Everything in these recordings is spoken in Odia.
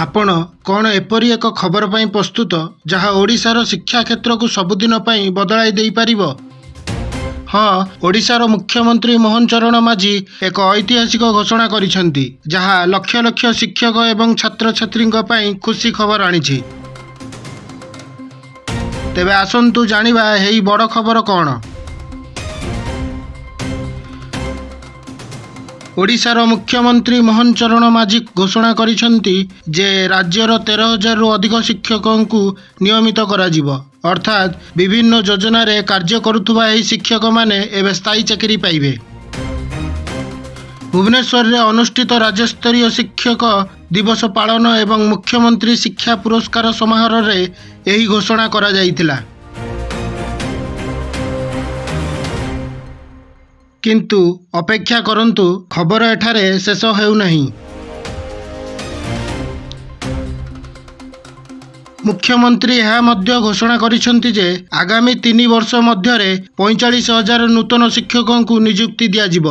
ଆପଣ କ'ଣ ଏପରି ଏକ ଖବର ପାଇଁ ପ୍ରସ୍ତୁତ, ଯାହା ଓଡ଼ିଶାର ଶିକ୍ଷା କ୍ଷେତ୍ରକୁ ସବୁଦିନ ପାଇଁ ବଦଳାଇ ଦେଇପାରିବ? ହଁ, ଓଡ଼ିଶାର ମୁଖ୍ୟମନ୍ତ୍ରୀ ମୋହନ ଚରଣ ମାଝୀ ଏକ ଐତିହାସିକ ଘୋଷଣା କରିଛନ୍ତି, ଯାହା ଲକ୍ଷ ଲକ୍ଷ ଶିକ୍ଷକ ଏବଂ ଛାତ୍ରଛାତ୍ରୀଙ୍କ ପାଇଁ ଖୁସି ଖବର ଆଣିଛି। ତେବେ ଆସନ୍ତୁ ଜାଣିବା ଏହି ବଡ଼ ଖବର କ'ଣ। ଓଡ଼ିଶାର ମୁଖ୍ୟମନ୍ତ୍ରୀ ମୋହନ ଚରଣ ମାଝୀ ଘୋଷଣା କରିଛନ୍ତି ଯେ ରାଜ୍ୟର 13,000ରୁ ଅଧିକ ଶିକ୍ଷକଙ୍କୁ ନିୟମିତ କରାଯିବ। ଅର୍ଥାତ୍ ବିଭିନ୍ନ ଯୋଜନାରେ କାର୍ଯ୍ୟ କରୁଥିବା ଏହି ଶିକ୍ଷକମାନେ ଏବେ ସ୍ଥାୟୀ ଚାକିରି ପାଇବେ। ଭୁବନେଶ୍ୱରରେ ଅନୁଷ୍ଠିତ ରାଜ୍ୟସ୍ତରୀୟ ଶିକ୍ଷକ ଦିବସ ପାଳନ ଏବଂ ମୁଖ୍ୟମନ୍ତ୍ରୀ ଶିକ୍ଷା ପୁରସ୍କାର ସମାରୋହରେ ଏହି ଘୋଷଣା କରାଯାଇଥିଲା। କିନ୍ତୁ ଅପେକ୍ଷା କରନ୍ତୁ, ଖବର ଏଠାରେ ଶେଷ ହେଉନାହିଁ। ମୁଖ୍ୟମନ୍ତ୍ରୀ ଏହା ମଧ୍ୟ ଘୋଷଣା କରିଛନ୍ତି ଯେ ଆଗାମୀ 3 ବର୍ଷ ମଧ୍ୟରେ 45,000 ନୂତନ ଶିକ୍ଷକଙ୍କୁ ନିଯୁକ୍ତି ଦିଆଯିବ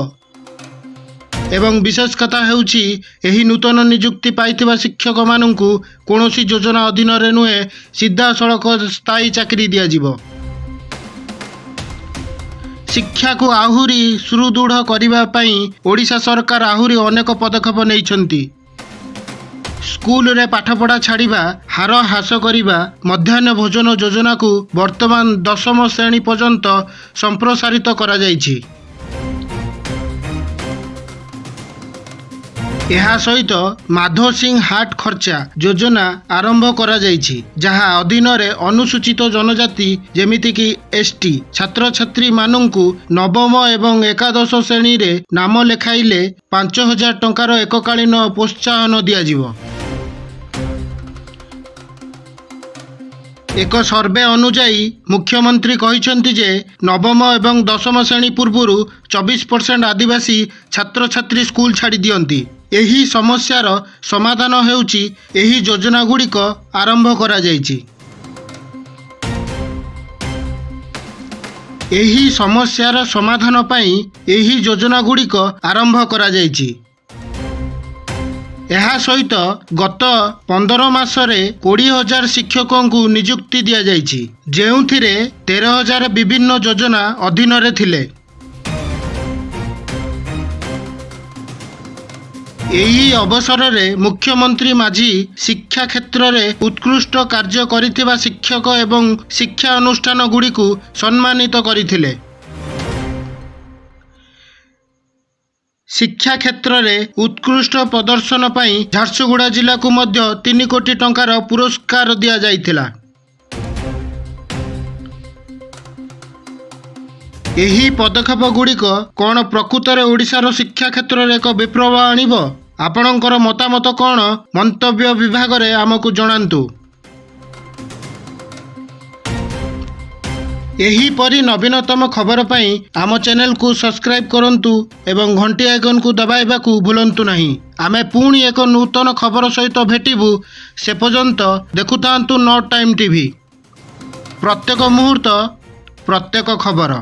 ଏବଂ ବିଶେଷ କଥା ହେଉଛି, ଏହି ନୂତନ ନିଯୁକ୍ତି ପାଇଥିବା ଶିକ୍ଷକମାନଙ୍କୁ କୌଣସି ଯୋଜନା ଅଧୀନରେ ନୁହେଁ, ସିଧାସଳଖ ସ୍ଥାୟୀ ଚାକିରି ଦିଆଯିବ। ଶିକ୍ଷାକୁ ଆହୁରି ସୁଦୃଢ଼ କରିବା ପାଇଁ ଓଡ଼ିଶା ସରକାର ଆହୁରି ଅନେକ ପଦକ୍ଷେପ ନେଇଛନ୍ତି। ସ୍କୁଲରେ ପାଠପଢ଼ା ଛାଡ଼ିବା ହାର ହ୍ରାସ କରିବା, ମଧ୍ୟାହ୍ନ ଭୋଜନ ଯୋଜନାକୁ ବର୍ତ୍ତମାନ 10ମ ଶ୍ରେଣୀ ପର୍ଯ୍ୟନ୍ତ ସମ୍ପ୍ରସାରିତ କରାଯାଇଛି। ଏହା ସହିତ ମାଧୋ ସିଂ ହାଟ ଖର୍ଚ୍ଚା ଯୋଜନା ଆରମ୍ଭ କରାଯାଇଛି, ଯାହା ଅଧୀନରେ ଅନୁସୂଚିତ ଜନଜାତି, ଯେମିତିକି ଏସଟି ଛାତ୍ରଛାତ୍ରୀମାନଙ୍କୁ ନବମ ଏବଂ ଏକାଦଶ ଶ୍ରେଣୀରେ ନାମ ଲେଖାଇଲେ 5,000 ଟଙ୍କାର ଏକକାଳୀନ ପ୍ରୋତ୍ସାହନ ଦିଆଯିବ। ଏକ ସର୍ଭେ ଅନୁଯାୟୀ, ମୁଖ୍ୟମନ୍ତ୍ରୀ କହିଛନ୍ତି ଯେ ନବମ ଏବଂ ଦଶମ ଶ୍ରେଣୀ ପୂର୍ବରୁ 24% ଆଦିବାସୀ ଛାତ୍ରଛାତ୍ରୀ ସ୍କୁଲ ଛାଡ଼ି ଦିଅନ୍ତି। ଏହି ସମସ୍ୟାର ସମାଧାନ ହେଉଛି ଏହି ଯୋଜନାଗୁଡ଼ିକ ଆରମ୍ଭ କରାଯାଇଛି। ଏହି ସମସ୍ୟାର ସମାଧାନ ପାଇଁ ଏହି ଯୋଜନାଗୁଡ଼ିକ ଆରମ୍ଭ କରାଯାଇଛି। ଏହା ସହିତ ଗତ 15 ମାସରେ 20,000 ଶିକ୍ଷକଙ୍କୁ ନିଯୁକ୍ତି ଦିଆଯାଇଛି, ଯେଉଁଥିରେ 13,000 ବିଭିନ୍ନ ଯୋଜନା ଅଧୀନରେ ଥିଲେ। ଏହି ଅବସରରେ ମୁଖ୍ୟମନ୍ତ୍ରୀ ମାଝୀ ଶିକ୍ଷା କ୍ଷେତ୍ରରେ ଉତ୍କୃଷ୍ଟ କାର୍ଯ୍ୟ କରିଥିବା ଶିକ୍ଷକ ଏବଂ ଶିକ୍ଷା ଅନୁଷ୍ଠାନଗୁଡ଼ିକୁ ସମ୍ମାନିତ କରିଥିଲେ। ଶିକ୍ଷା କ୍ଷେତ୍ରରେ ଉତ୍କୃଷ୍ଟ ପ୍ରଦର୍ଶନ ପାଇଁ ଝାରସୁଗୁଡ଼ା ଜିଲ୍ଲାକୁ ମଧ୍ୟ 3 କୋଟି ଟଙ୍କାର ପୁରସ୍କାର ଦିଆଯାଇଥିଲା। ଏହି ପଦକ୍ଷେପଗୁଡ଼ିକ କ'ଣ ପ୍ରକୃତରେ ଓଡ଼ିଶାର ଶିକ୍ଷା କ୍ଷେତ୍ରରେ ଏକ ବିପ୍ଳବ ଆଣିବ? ଆପଣଙ୍କର ମତାମତ କ'ଣ, ମନ୍ତବ୍ୟ ବିଭାଗରେ ଆମକୁ ଜଣାନ୍ତୁ। ଏହିପରି ନବୀନତମ ଖବର ପାଇଁ ଆମ ଚ୍ୟାନେଲକୁ ସବସ୍କ୍ରାଇବ୍ କରନ୍ତୁ ଏବଂ ଘଣ୍ଟି ଆଇକନକୁ ଦବାଇବାକୁ ଭୁଲନ୍ତୁ ନାହିଁ। ଆମେ ପୁଣି ଏକ ନୂତନ ଖବର ସହିତ ଭେଟିବୁ। ସେ ପର୍ଯ୍ୟନ୍ତ ଦେଖୁଥାନ୍ତୁ ନର୍ଥ ଟାଇମ୍ ଟିଭି, ପ୍ରତ୍ୟେକ ମୁହୂର୍ତ୍ତ, ପ୍ରତ୍ୟେକ ଖବର।